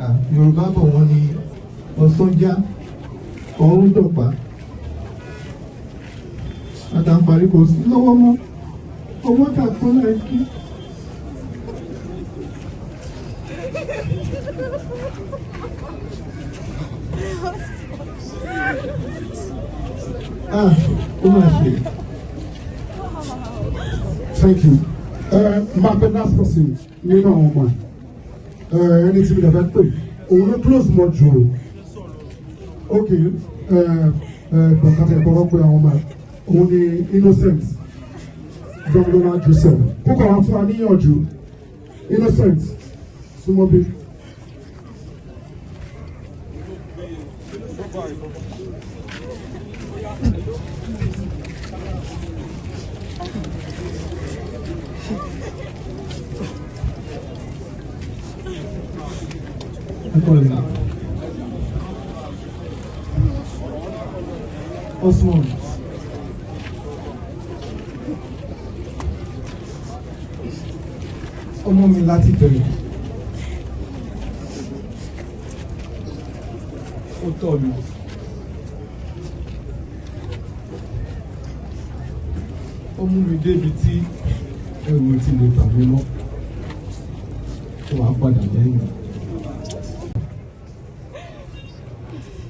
Ah, Yorùbá bọ̀, wọ́n ní ọ̀sán já, ọ̀run dọ̀pá. Àtàǹparí kò sí lọ́wọ́ mọ́, ọmọ tà kún láì kí. Ah, ó mà ṣe. Thank you. Máa pẹ́ last person nínú àwọn ọmọ ẹ̀, ẹni tí mi lè fẹ́ pè, òun ló close mọ́ jù o. Ok, bọ̀kátà ìkọ̀rọ̀ pé àwọn ọmọ ẹ̀, òun ni Innocent Damilola Joseph. Kókò àwọn fún wa níyànjú. Innocent, súnmọ́ bí. Ẹkọlẹ Osmond, ọmọ mi láti bẹ̀rẹ̀, ó tọ́ mi, ó mú mi débi tí ẹrù ti lè bà mí mọ́, ó wàá padà lẹ́yìn.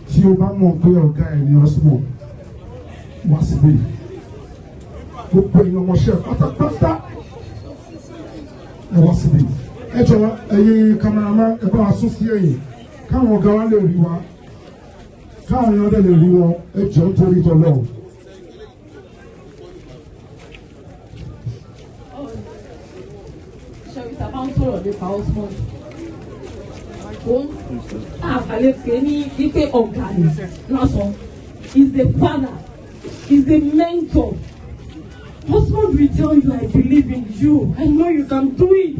Tí o bá mọ̀ pé ọ̀gá ẹ̀ ní Osmond, wá síbí. Gbogbo èèyàn ọmọọṣẹ́ pátápátá, ẹ wá síbí. Ẹ jọ̀wọ́, ẹ̀yin cameraman, ẹ bá wa sún sí ẹ̀yìn káwọn ọ̀gá wa lè rí wa, káwọn èèyàn dẹ̀ lè rí wọn. Ẹ jọ̀ọ́, nítorí tọ́lọ́run. Ṣẹ́rí, tá a bá ń sọ̀rọ̀ nípa Osmond, òun àkàlẹ́ pé ní wípé ọ̀gá ni lásán. Is a father, is a mentor. Osmond will tell you, "I believe in you. I know you can do it."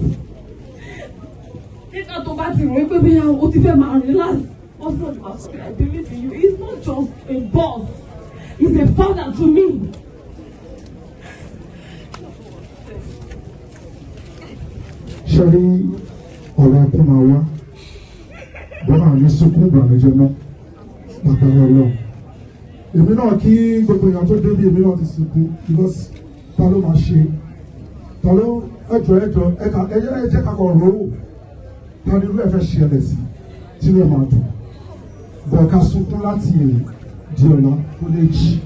Nígbà tó bá ti rò wípé bí o ti fẹ́ máa relax, Osmond máa sọ pé, "I believe in you." He is not just a boss, he is a father to me. Ṣe rí, ọ̀rọ̀ ẹkún máa wá bọ́lá ní sunkún ìbànújẹ́ mọ́ lágbára Ọlọ́run. Èmi náà kí gbogbo èèyàn tó débi, èmi náà ti sunkún because ta ló máa ṣe, ta ló ẹjọ ẹjọ ẹka ẹ jẹ́ kakọ̀ rò ó, ta ni irú ẹ fẹ́ ṣẹlẹ̀ sí tí ló máa dùn bọ̀ ká sunkún láti èrè di ọ̀la kó lè jí.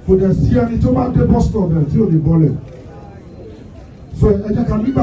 Kò dẹ̀ sí ẹni tó bá dé bus stop ẹ̀ tí ò ní bọ́lẹ̀, so ẹ jẹ́ ká nígbà.